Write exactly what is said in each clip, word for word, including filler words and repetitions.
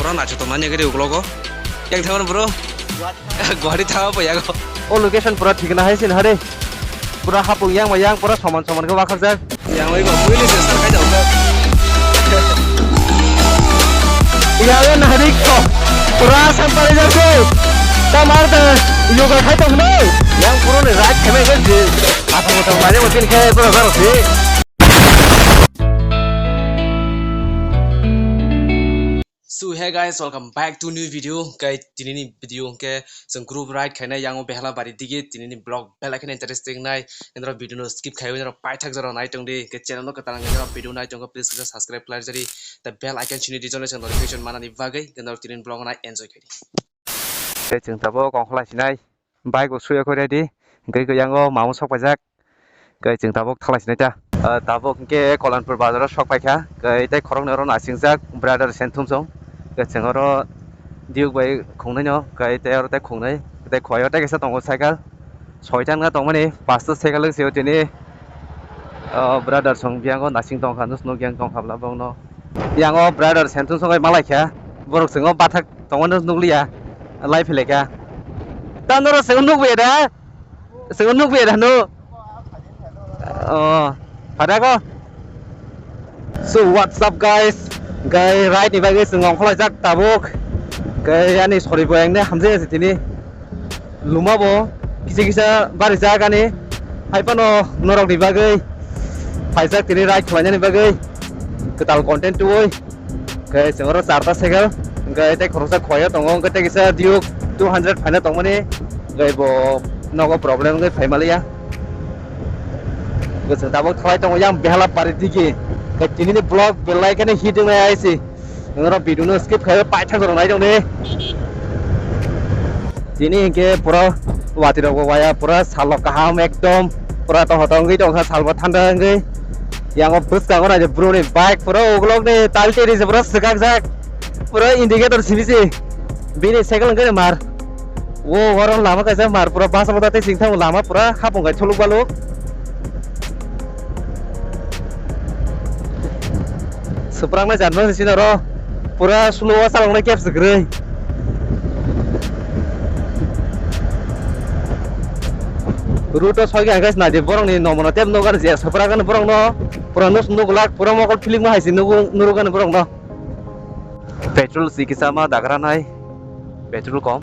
Pura naithotok nani gari uklogo. Yang thango bro? Guwahati thango bo yago. O location pura thik na hai sin hare. Pura hapung yang ma yang pura soman soman khe wakharjak. Yang oi ba buini se sar khai jao. Yang narik ko. Pura sampari jase. Tamar da yoga khai tong nai. Yang pura ni ride khai mai je. Apa motor mane motor khai pura barosi. So hey guys, welcome back to new video. Guys, tini ni video hwnkhe chwng group ride khainai yango Behalabari dige, tini ni vlog belai kheno interesting nai. Nindro video no skip khaiwi nindro paithak jora nai tongdi. Hwnkhe channel no kwtal wngkha nindro video nai tongkha, please kisa subscribe khlai jari. Ta bell icon sini di jone chwng notification manani bagwi nindro tini ni vlog nai enjoy khaidi. Tei chwng tabuk ongkholai sinai. Bike bo suya khe ready, hwnkhe yango mamung sok paijak, hwnkhe chwng tabuk thalai sinai ta. Ah, tabuk hwnkhe Kolanpur bazar o sok paikha, hwnkhe tei khoroknwi oro nasingjak brother Senthumsong, hwnkhe chwng oro Duke bai khungnaino, hwnkhe tei oro tei khungnai, tei khowai o tei kaisa tongo cycle, soita wngna tongmani, pasta cycle wng sio tini, ah, brother song biyango nasing tongkha, nus nuk yang tongkha bla bongno. Yango brother Senthumsong bai malaikha, borok chwngno bathak tongmani nukliya, lai philai kha. Ta norok chwng nukbaiya da? Chwng nukbaiya da no? Oh, phada ko? So what's up guys? Gai ride ni bagwi chwng ongkholaijak tabuk. Gai ani sori bo engne hamjai ase tini. Luma bo kisa kisa barijak ani. Hai phano norok ni bagwi phaijak tini ride khwlainani bagwi kwtal content tubui. Hwnkhe chwng oro charta cycle, hwnkhe tei khoroksa khowai o tongo, hwnkhe tei kisa Duke two hundred phaina tongmani, hwnkhe bo nogo problem wngwi phai maliya. Hwnkhe chwng tabuk thalai tongo yang Behalabari digi, hwnkhe tini ni vlog belai kheno hit wngnai aisi, norok video no skip khaiwi paithak jora nai tongdi. Tini hinkhe pura watwi rok bo waya, pura sal rok kaham ekdom, pura tongthok wngwi tongkha, sal bo thanda wngwi. Yango bwskango naidi bruni bike pura ukulukni tal twi rijak pura swkakjak, pura indicator sibisi bini cycle wngkhe mar. O oro lama kaisa mar pura basa bata tei singthango lama pura hapung kai thuluk baluk. Swpraknai jar no sini oro pura slow o chaloknai kebs kwrwi. Route o soi khe hwnkhe naidi borokni nomono tei nukar je swprak ani borokno pura nuk nuklak pura mokol philikma hai se nugo nuruk ani borokno. Petrol si kisa ma dagra nai petrol kom.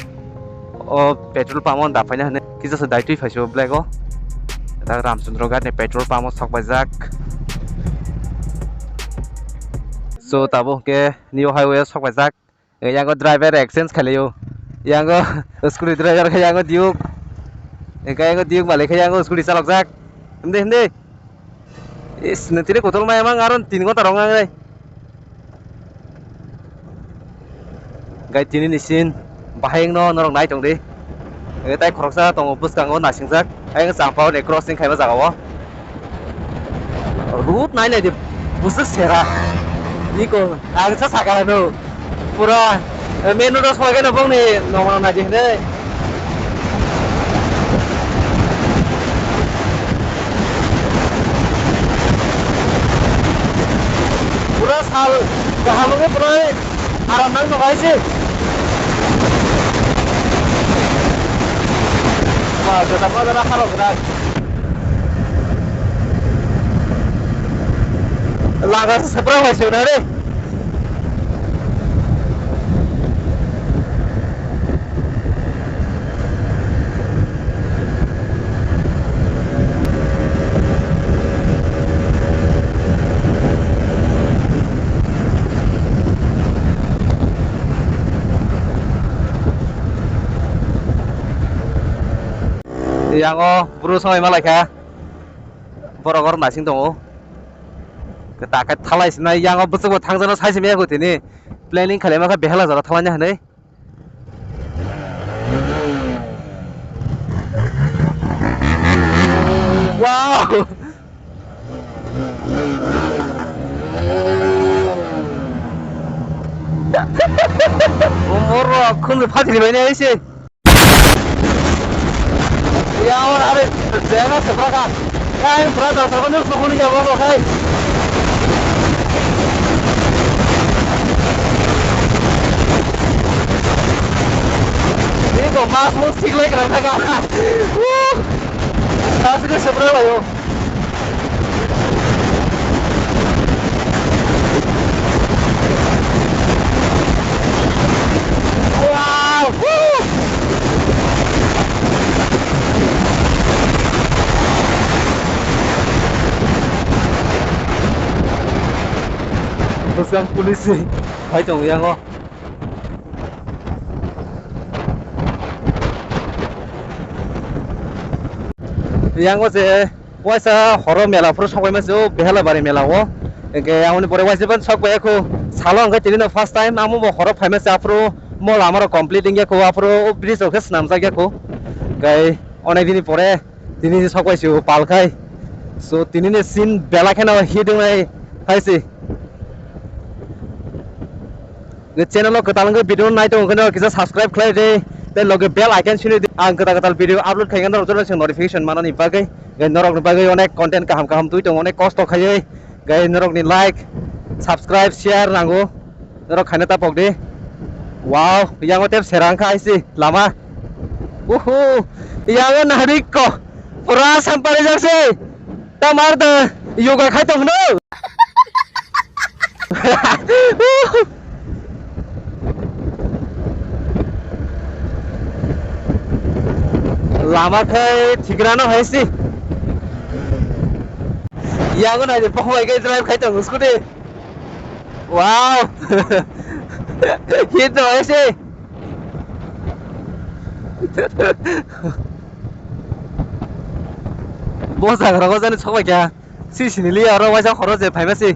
O petrol pump o da phaina hwnwi kisa se dai twi phai se o black o. Da Ramchandra Ghat ni petrol pump o sok paijak. So tabuk hwnkhe new highway o sok paijak. Yango driver exchange khalio. Yango scooty driver khe yango Duke. Hwnkhe yango Duke malik khe yango scooty chalokjak. Himdi himdi. Is, nang tini kotor maya mang aron tin ghonta rong ang dai. Gai tini ni scene bahai wngno norok nai tong di. Gai tai khoroksa tongo bwskango nasingjak. Ayang champao ni crossing khaima jaga o. Road nai nai di bwswk sera. Iko ang sa sakha no. Pura, eh, main road o soi khe no bongni nongmano naidi hwnwi. Pura sal kaham wngwi pura aram nang tongo hai se. Ba, jota pa jota kharo gwnang. Laga se sepra hai se na re. Yango bro songwi malaikha. Borok oro naising tongo. Kwtal khe thalai sinai yango bwswk bo thangjakno sai simi ya tini. Planning khlai ma khe behela jora thalai na hinwi. Wow! Umur rok khum phatri bai nai se. Ya, ora, are, jena se baka. Kai, brother, sa ko nus ko ni ya, baka, kai. Aswk siklai kwrang thaka. Aswk se bwrwi laio. Wow! Bwswk police hai tongo yango. Yango je waisa horo mela phuru sok paima se o Behelabari mela o. Hingke aboni pore waisa ban sok pai kho salo hingke tini no first time amo bo horo phaima se aphuru mo lama rok complete wngya kho aphuru o bridge rok khe swnamjak ya kho. Hingke onek dini pore tini sok pai se o pal khai. So tini ni scene bela kheno hit wngnai hai se. Channel o kwtal wngkhe video nai tongo khe no kisa subscribe khlai di, tei loge bell icon sini di. Ang kwtal kwtal video upload khai khe norok joto se notification manani bagwi, norok ni bagwi onek content kaham kaham twi tongo, onek kosto khaiwi, gai norok ni like, subscribe, share nango, norok khaina ta pok di. Wow, yango tep serang kha aisi lama. Uhu, yango narik ko, pura sampari jak se. Tamar da yoga khai tong no. Lama khai thikrano hai si. Yago nai de pohai ke drive khai tong scooty. Wow. Hit no hai si. Bo jaga rogo jani sok bai kha. Si sini liya oro waisa khoro je phaima si.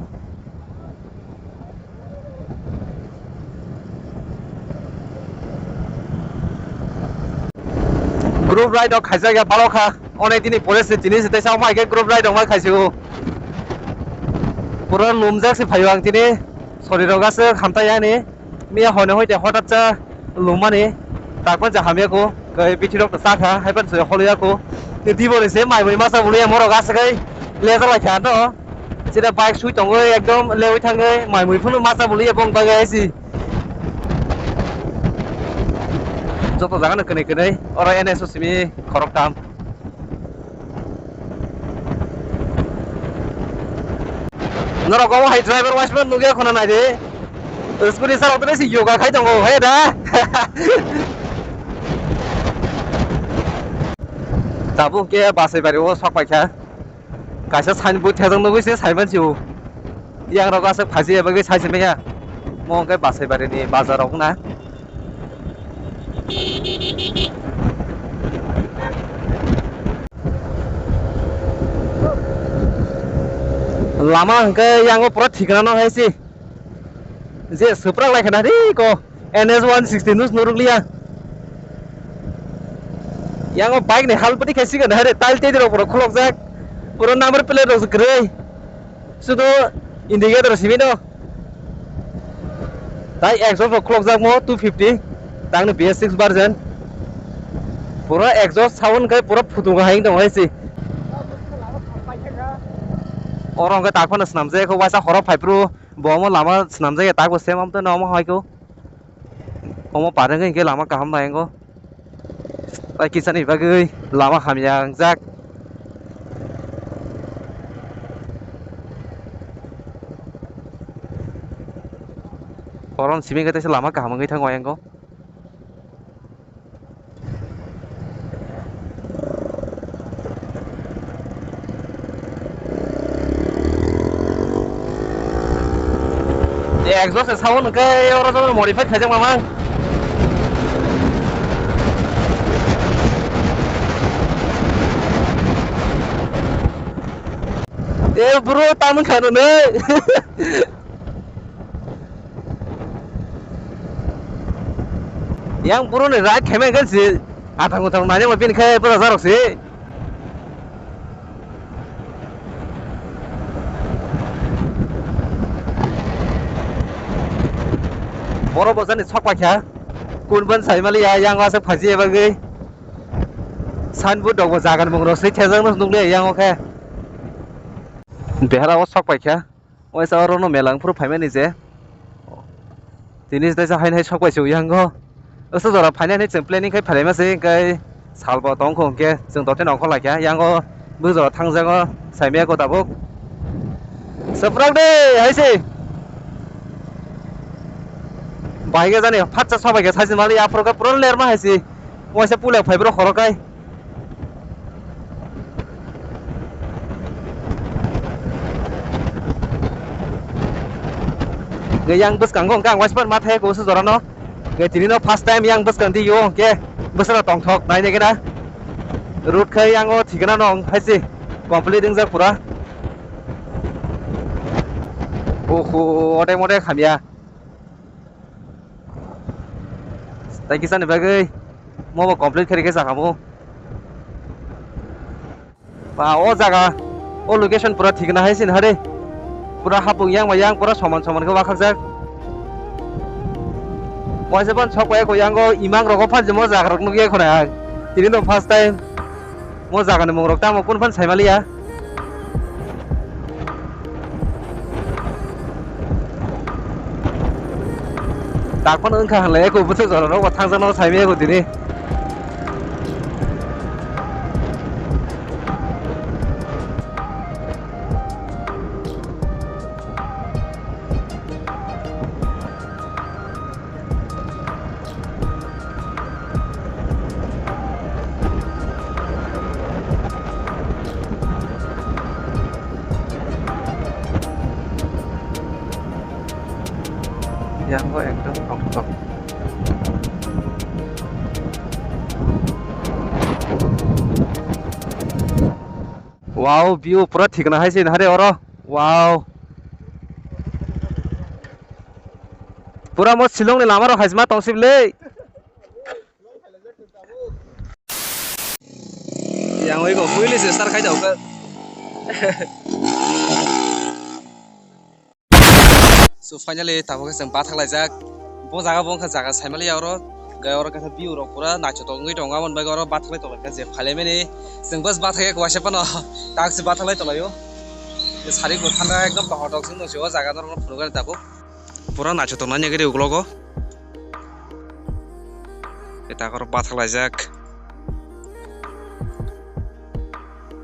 Group ride rok khaijak ya balo kha. Onek dini pore se tini se teisa omo hai khe group ride rok ma khaisigo. Pura lumjak se phaio ang tini. Sori rok aswk hamtai yani. Miya hone hoite hotat cha lumani takpan cha hamya ko, kai bithi rok ta cha kha, haipan se holoya ko. Ni dibo ni se mai mui masa bulu ya morok aswk kai leja lai kha no. Sida bike sui tongo ekdom lewi thango mai mui phunu masa bulu ya bong bagai si. Joto jaga no kene kene oro N S O simi khorok tam. Norok omo hai driver waisma nugya khuna nai de. Scooty salok tene si yoga khai tongo hai da. Tabuk ke basai bari o sok paikha. Kaisa sign board thajak nugui se saiman si o. Yang rok aswk phaji eba gwi sai se maya. Mo hwnkhe basai bari ni bazar rok na. Lama hwnkhe yango pura thikna no hai se. Je swprak lai khana ri ko N S one sixty nus norok liya. Yango bike ni hal pati khai sigan hai re, tail tei rok pura khulok jak. Pura number plate rok kwrwi. Sudo indicator simi no. Tai exhaust rok khulokjakmo two fifty, tangni B S six version. Pura exhaust sound khe pura phutung hai wng tong hai se. Oro hwnkhe tak phano swnamjak khe waisa horo phai phuru bo omo lama swnamjak ya tak bo sem am tano omo hai khe. Omo pareng hwnkhe lama kaham nai ango. Tai kisani bagwi lama hamya wngjak. Horon simi khe teisa lama kaham wngwi thango ayang o. Exhaust se sound hwnkhe oro joto modified khaijak mamang. E bro, tamung khano ne. Yang bro ni ride khaimai khe si atang utang nani ma bini khe bwrajak rok si. Borok bo jani sok paikha. Kun ban sai mali ya, yang aswk phaji eba gwi. Signboard rok bo jaga ni mung rok swi thajak nukliya yang o khe. Behera o sok paikha. Waisa oro no mela wngphuru phaimani je. Tini se teisa haino hai sok pai se yang o. Aswk jora phainai hinwi chwng planning khai phailaima se, hwnkhe salbo tongkho, hwnkhe chwng dote nongkhor laikha, yango bwswk jora thangjago, saimaya kho tabuk. Swprak de, hai se. Bahai khe jani, phatsa sabai khe saisi mali, aphuru khe pura lerma hai se. Waisa pulak phai bro khoro khai. Yang bwskango hwnkhe ang waisa ma thai kho se jorano. Hwnkhe tini no first time yang bwskang di yo hwnkhe bwswk tongthok nai nai khe na. Road khai yango thikna no hai se complete wngjak pura. Oho, ode mode khamya. Tai kisa ni bagwi mo bo complete khe rikhe sakha mo. Ba, o jaga, o location pura thikna hai sin hare. Pura hapung yang ba yang pura soman soman khe wakhakjak. Waisa ban sok bai ko yango imang rogo phan jemo jaga rok nugya khona ang. Tini no first time. Mo jaga ni mung rok tamo kun phan saimaliya. Tak phano wngkha hwnlai eko bwswk jora rok bo thangjakno saimaya eko tini. Yang bo ekdom toktok. Wow, view pura thikna hai se hare oro. Wow. Pura mo Shillong ni lama rok hai se ma tong sib le. Yang oi ko puili se sar khai dau ka. So finally tabuk khe chwng bathak laijak. Bo jaga bo wngkha jaga saimaliya oro. Hwnkhe oro kaisa view rok pura naithotok wngwi tongo, aboni bagwi oro bathak lai tonglaikha je phailaimani. Chwng bus bathak ya kwasa phano tak se bathak lai tonglaio. Sari bo thangkha ekdom tongthok se wngtong se o jaga norokno phunukgani tabuk. Pura naithotok nani gari uklogo. Eta oro bathak laijak.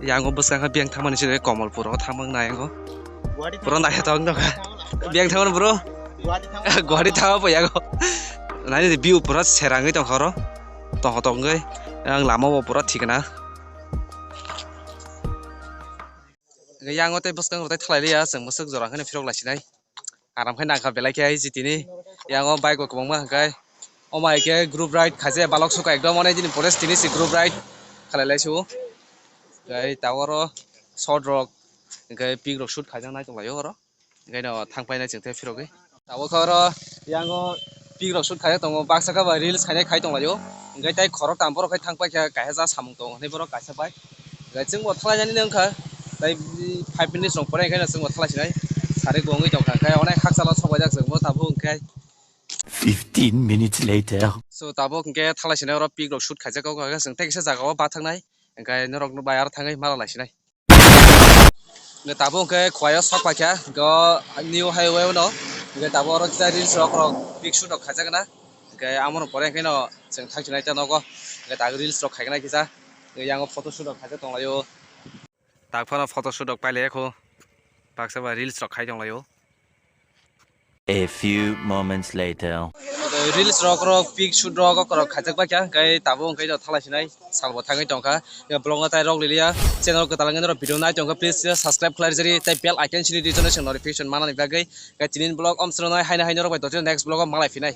Yango bwskang khe biyang thangmani side Komolpur o thangmang na yango. Pura naithotok wng tongkha. Biyang thangmani bro. Guwahati thangma po yango. Nani view pura serangwi tongkha oro. Tongthok wngwi. Yang lama bo pura thikna. Hwnkhe yango tei bwskango tei thalai liya, chwng bwswk jora hwnkheno phirok laisinai. Aram khe nangkha belai khe hai jitini. Yango bike bo kwbangma hwnkhe. Omo hai khe group ride khaijak balok sukha ekdom, onek dini pore tini se group ride khalai lai su. Hwnkhe tabuk oro shot rok hwnkhe pic rok shoot khaijak nai tonglaio oro. Hwnkhe no thang painai chwng tei phirogwi. Tabuk khe oro yango pic rok shoot khaijak tongo, baksa khe ba reels khainai khai tonglaio. Hwnkhe tei khoroktham borok khai thang paikha, kaisa ja samung tongo hinwi borok kaisa bike. Hwnkhe chwngbo thalai nani wngkha, tei five minutes rok pore hwnkhe no chwngbo thalai sinai. Sari bo wngwi tongkha, hwnkhe onek hakchalo sok paijak chwngbo tabuk hwnkhe. Fifteen minutes later. So tabuk hwnkhe thalai sinai oro pic rok shoot khaijak, o kaisa chwng tei kaisa jagao bathaknai, hwnkhe norok bai aro thangwi mala lai sinai. Hwnkhe tabuk hwnkhe Khowai o sok paikha, hwnkhe o new highway o no, hwnkhe tabuk oro kisa reels rok, rok pic shoot rok khaijak na, hwnkhe amo no pore hwnkhe no chwng thang sinai ta nogo, hwnkhe tabuk reels rok khaikhe na kisa, hwnkhe yango photo shoot rok khaijak tonglaio. Tak phano photo shoot rok pailai kho, baksa ba reels rok khai tonglaio. A few moments later. Reels rok, rok, pic shoot rok, rok, rok khaijak bai kha, hwnkhe tabuk hwnkhe no thalai sinai salbo thangwi tongkha. Vlog no tai rok lilia, channel kwtal wngwi norok video nai tongkha, please subscribe khlai rijadi, tei bell icon sini di, notification manani bagwi. Hwnkhe tini vlog omswrwnai haino hai norok bai next vlog o malai phinai.